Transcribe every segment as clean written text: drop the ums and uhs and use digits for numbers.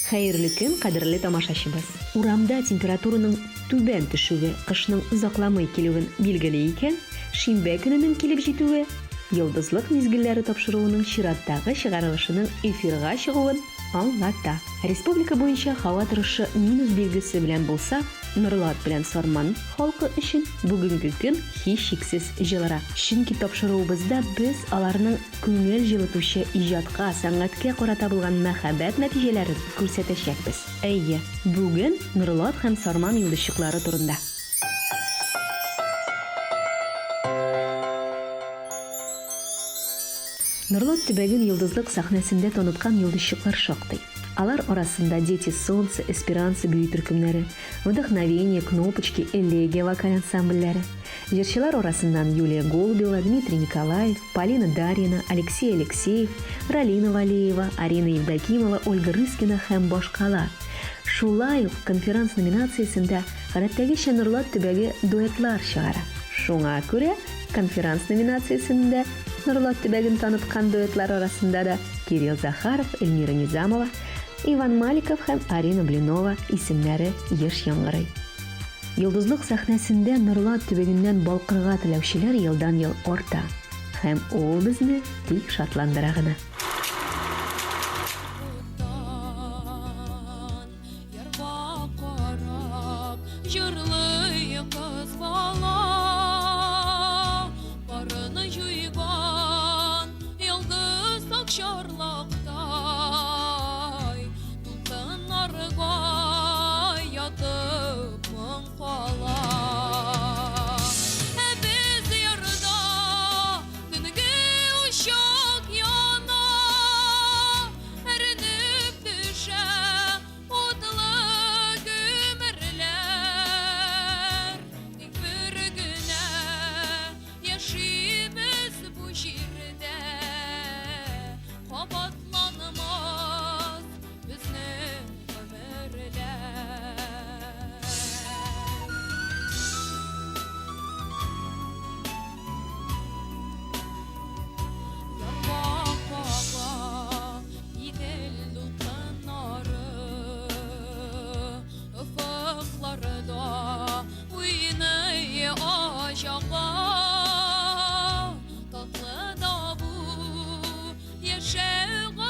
Хәерле көн, кадерле тамашачыбыз! Урамда температураның түбән төшүе кышның озакламый килүен билгели икән, шимбә көненең килеп җитүе Йолдызлык мизгелләре тапшыруының чираттагы чыгарылышының эфирга чыгуын аңлата. Республика буенча һава торышы минус билгесе белән булса, Норлат белән Сарман халкы өчен бүгенге көн һичшиксез җылырак. Чөнки тапшыруыбызда без аларның күңел җылытучы иҗатка, сәнгатькә карата булган мәхәббәт нәтиҗәләрен күрсәтәчәкбез. Әйе, бүген Норлат һәм Сарман йолдызчыклары турында. Норлат төбәген йолдызлык сәхнәсендә таныткан йолдызчыклар шактый. Алар арасында Дети солнца, Эсперанца бию төркемнәре, Вдохновение, Кнопочки, Элегия вокаль ансамбльләре. Җырчылар арасыннан Юлия Голубева, Дмитрий Николаев, Полина Дарьина, Алексей Алексеев, Ралина Валеева, Арина Евдокимова, Ольга Рыскина һәм башкалар. Шулай ук конферанс номинациясендә гадәттәгечә Норлат төбәге дуэтлар чыгара. Шуңа күрә конферанс номинациясендә Норлат төбәген таныткан дуэтлар арасында да Кирилл Захаров, Эльмира Низамова, Иван Маликов һәм Арина Блинова исемнәре еш яңгырый. Йолдызлык сәхнәсендә Норлат төбәгеннән балкырга теләүчеләр елдан-ел арта. Һәм ул безне тик шатландыра гына. Ярга карап җырлый кыз бала, Парны җуйган йолдыз акчарлактай, Дулкыннарга ятып моң кала. Ә без ярда төнге учак яна, Әрнеп төшә утлы гомерләр. Тик бер генә яшибез бу җирдә, Кабатланмас безнең гомерләр. Ярга кага Идел дулкыннары, Офыкларда уйный аҗаган. Татлы да бу яшәү.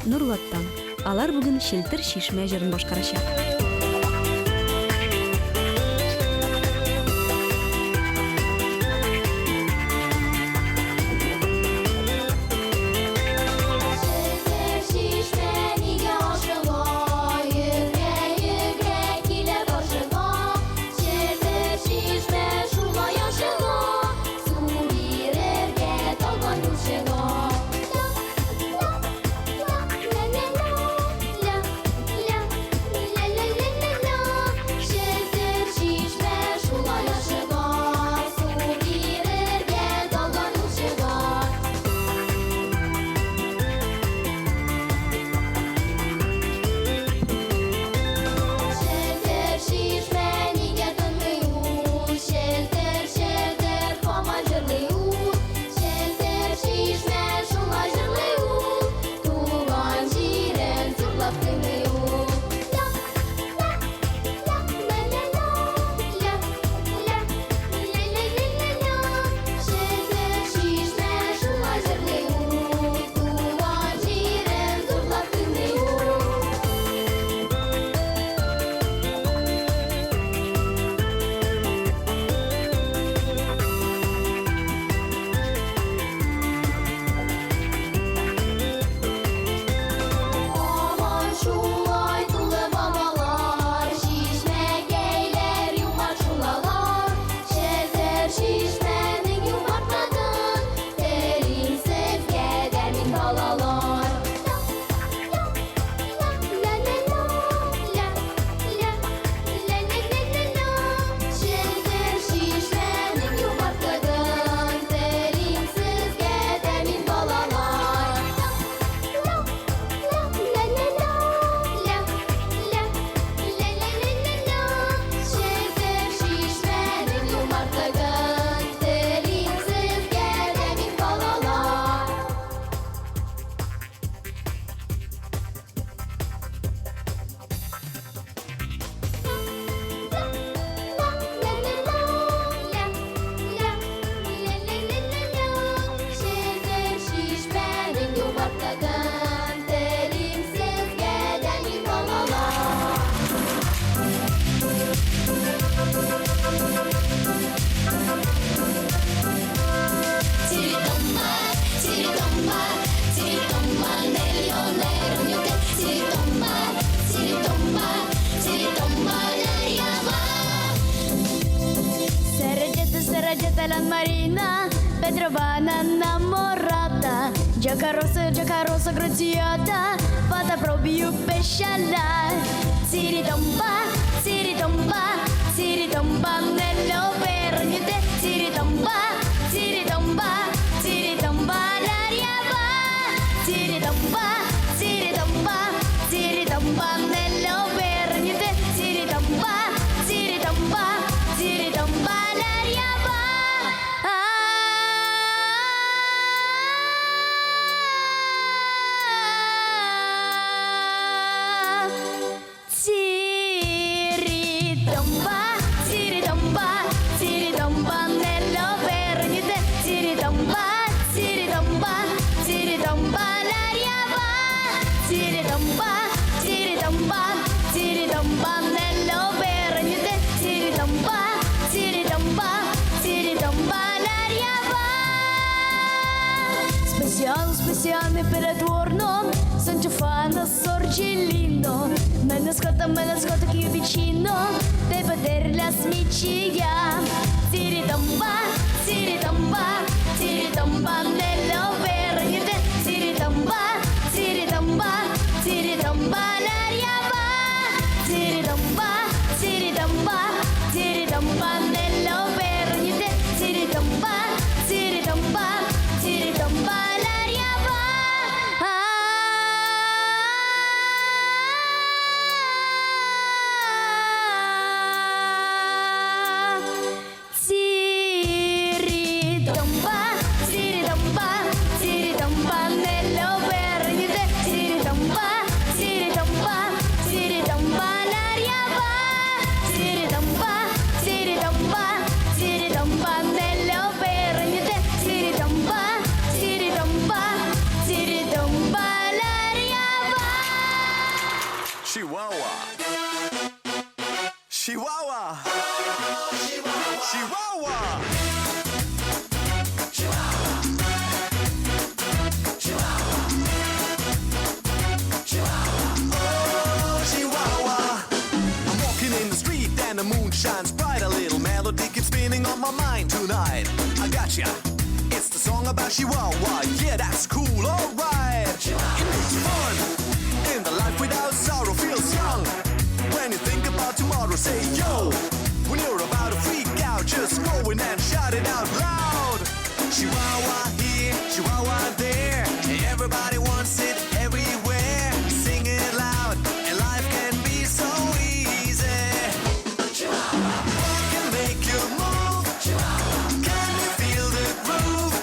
Нурлаттан. Алар бүген Челтер чишмә җырын башкарачак. Челтер чишмә нигә ашыга, Йөгерә-йөгерә килә каршыга. Челтер чишмә шулай ашыга, Су бирергә талган юлчыга. Ла, ла, ла, ла, ла, ла, ла, ла, ла, ла, ла, ла. Челтер чишмә шулай ашыга, Су бирергә талган юлчыга. Челтер чишмә нигә тынмый ул? Челтер, челтер, һаман җырлый ул. Челтер чишмә шулай җырлый ул. Туган җирен зурлап тыңлый ул. Ла, ла, ла, ла, ла, ла, ла, ла, ла, ла, ла, ла, ла. Челтер чишмә шулай җырлый ул. Туган җирен зурлап тыңлый ул. Һаман шулай тулы бабалар, Чишмәкәйләр юмарт шул алар. Челтер чишмәнең юмартлыгын Телим сезгә дә мин, балалар. Ла, ла, ла, ла, ла, ла, ла, ла, ла, ла, ла, ла. Челтер чишмәнең юмартлыгын Телим сезгә дә мин, балалар. Ла, ла, ла, ла, ла, ла, ла, ла, ла, ла, ла, ла. Челтер чишмәнең юмартлыгын Телим сезгә дә мин, балалар. Ла, ла, ла, ла, ла, ла, ла, ла, ла, ла. Челтер чишмәнең юмартлыгын Телим сезгә дә мин, балалар. Tiritomba, tiritomba, tiritomba nello nero mio te. Tiritomba, tiritomba, tiritomba l'aria va. Sarageta, sarageta la marina, Petrovana innamorata, Giacca rossa, giacca rossa graziata, fatta proprio pesciala. Tiritomba, tiritomba, tiritomba nello verniute, tiritomba, tiritomba, tiritomba l'aria va. Tiritomba, tiritomba, tiritomba nello verniute, tiritomba, tiritomba, tiritomba l'aria va. Tiritomba, tiritomba, tiritomba nello verniute, tiritomba, tiritomba, tiritomba l'aria va. Tiritomba, tiritomba, tiritomba nello verniute, tiritomba, tiritomba, tiritomba l'aria va. Spaziano, spaziano per San Giovanni sorgellino me nascotta che io vicino Per poter la smiccia. Tiritomba, tiritomba, tiritomba nello verde. Tiritomba, tiritomba, tiritomba l'aria va. Tiritomba, tiritomba, tiritomba nello verde. Tiritomba, tiritomba, tiritomba l'aria va. Tiritomba, tiritomba, Chihuahua. Chihuahua. Chihuahua. Oh, Chihuahua. I'm walking in the street and the moon shines bright. A little melody keeps spinning on my mind tonight. I gotcha. It's the song about Chihuahua. Yeah, that's cool, alright. It makes fun. In the life without sorrow feels young. When you think about tomorrow, say yo. When you're about to freak out, just go in and shout it out loud. Chihuahua here, Chihuahua there. Everybody wants it everywhere. Sing it loud, and life can be so easy. What can make you move? Can you feel the groove?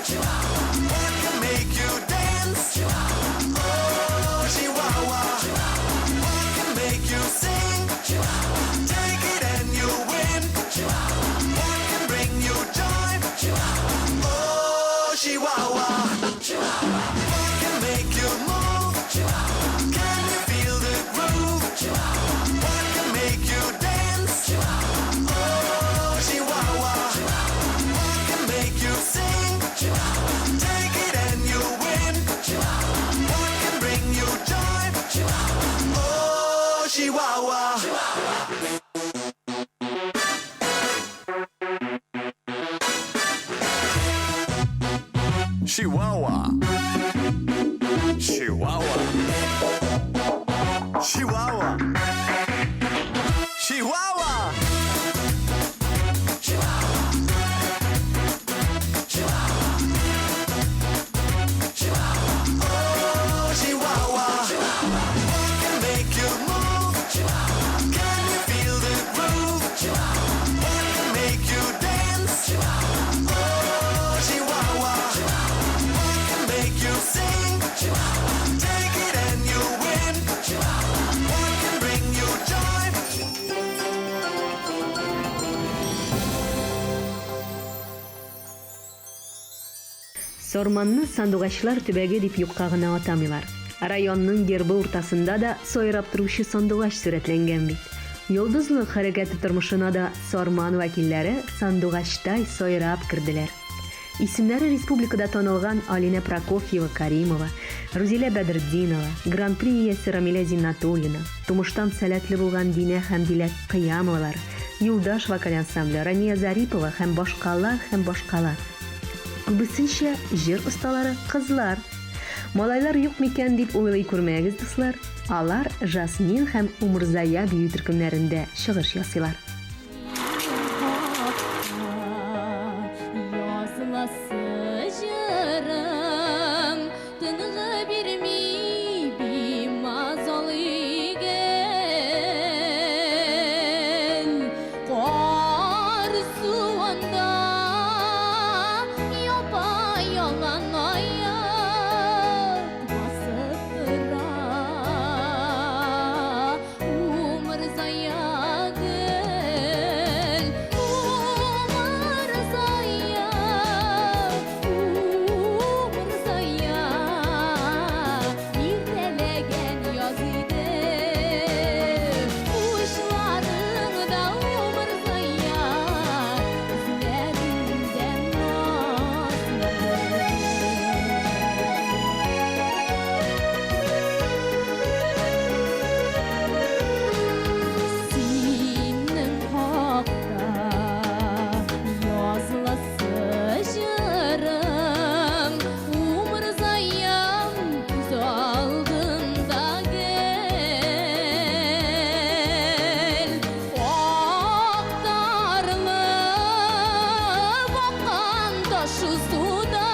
What can make you dance? Oh, Chihuahua. What can make you sing? Take it and you win. What can bring you joy? Oh, Chihuahua. What can make you move? Can you feel the groove? What can make you dance? Oh, Chihuahua. What can make you sing? Take it and you win. What can bring you joy? Oh, Chihuahua. Chihuahua. Chihuahua. Chihuahua. Chihuahua. Oh, Chihuahua. What can make you move? Can you feel the groove? What can make you dance? Oh, Chihuahua. What can make you sing? Take it and you win. What can bring you joy? Сарманны сандугачлар төбәге дип юкка гына атамыйлар. Районның гербы уртасында да сайрап торучы сандугач сурәтләнгән бит. Йолдызлык хәрәкәте тормышына да Сарман вәкилләре сандугачтай сайрап керделәр. Исемнәре республикада танылган Алинә Прокофьева Каримова, Рузилә Бәдретдинова, Гран-при иясе Рамилә Зиннатуллина, тумыштан сәләтле булган Динә һәм Дилә Кыямовалар, Юлдаш вокаль ансамбле, Рания Зарипова һәм башкалар һәм башкалар. Күбесенчә җыр осталары кызлар. Малайлар юк микән дип уйлый күрмәгез, дуслар. Алар Жасмин һәм Умырзая бию төркемнәрендә чыгыш ясыйлар. Языласы җырым тынгы бирми бимазалый гел. Кар суында япа-ялан аяк басып тора Умырзая гөл, Умырзая, Умырзая, иртәләгән яз иде. Учларыңда Умырзая, күзләреңдә наз иде. Синең хакта языласы җырым, Умырзаям күз алдында гел. Актарылып аккан ташу суда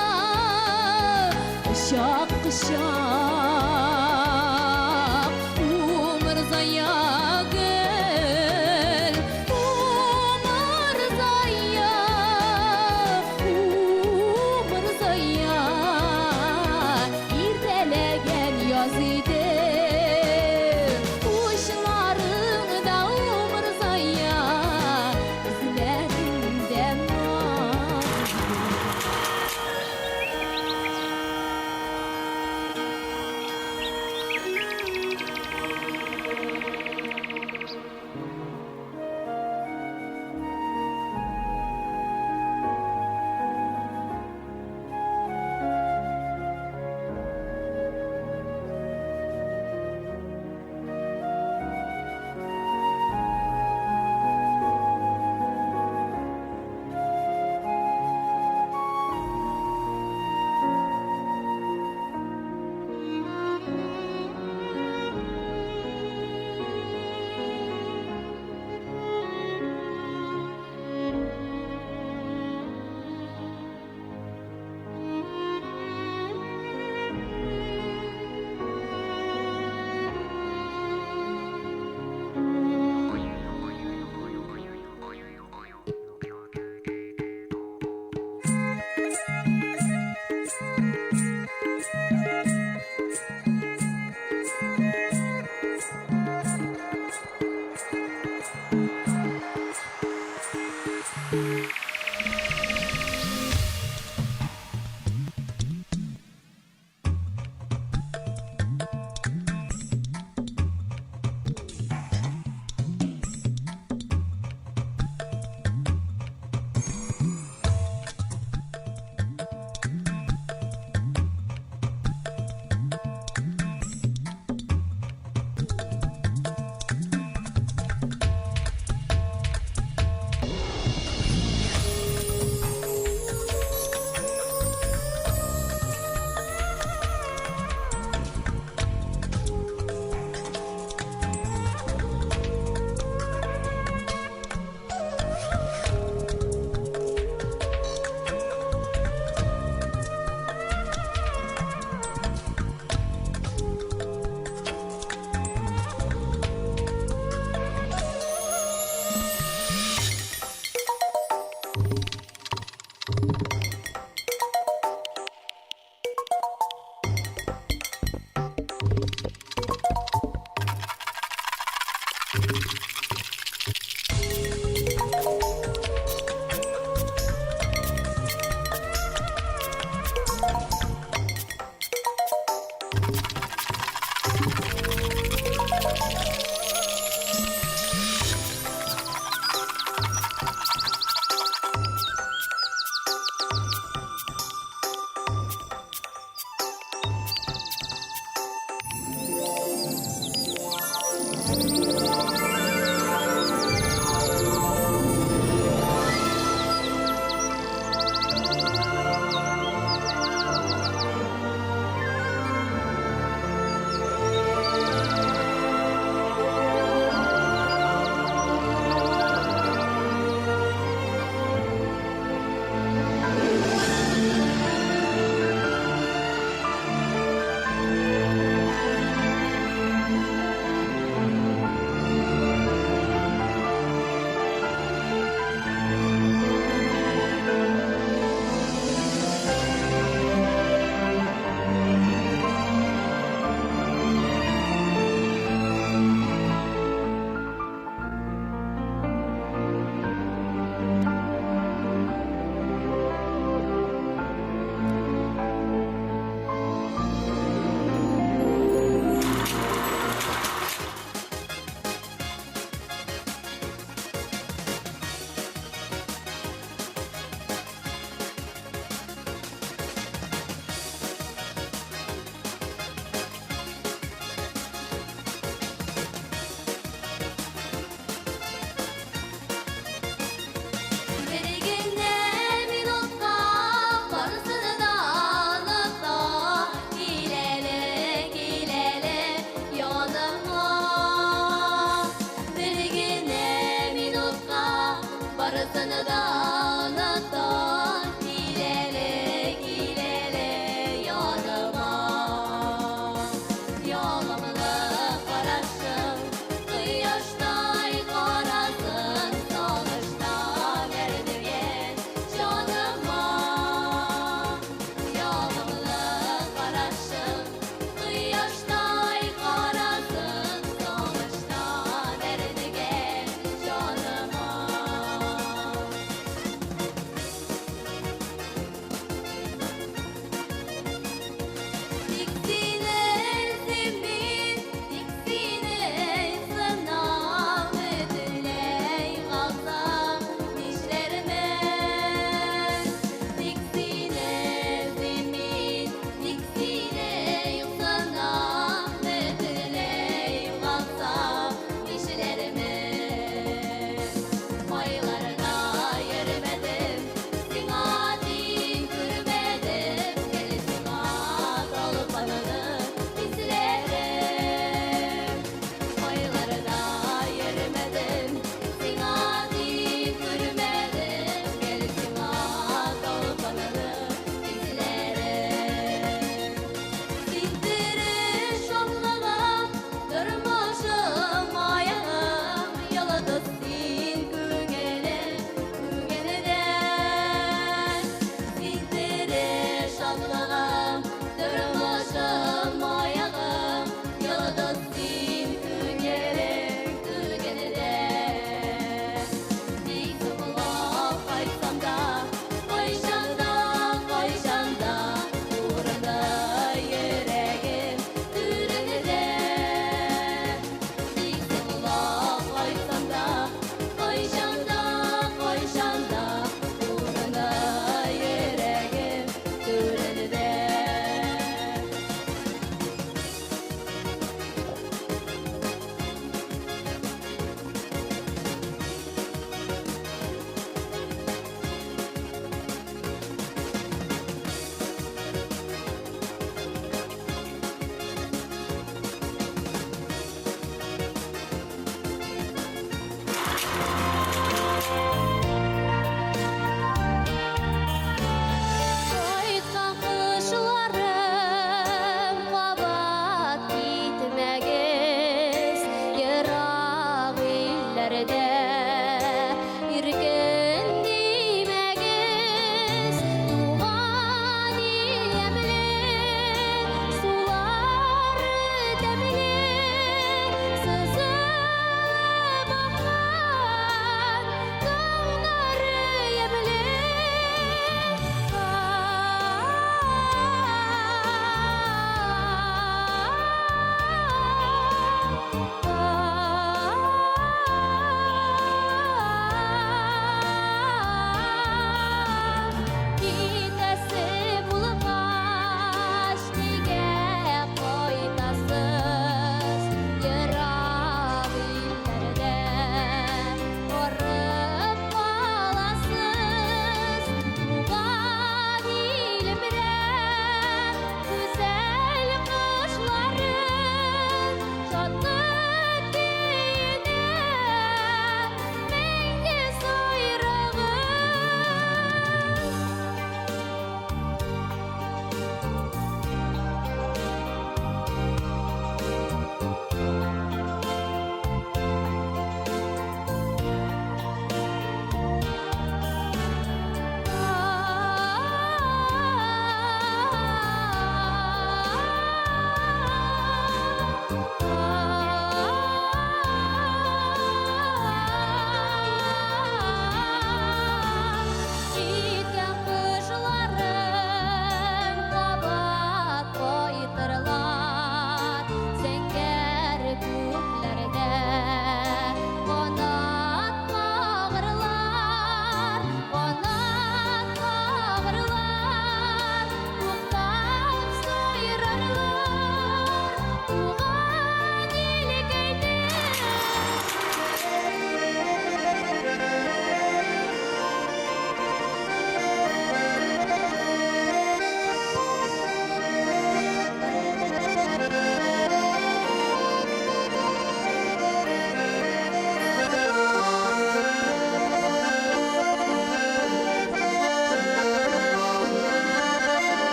кочак-кочак Умырзая гөл, Умырзая, Умырзая, иртәләгән яз иде. Учларыңда Умырзая, күзләреңдә наз иде.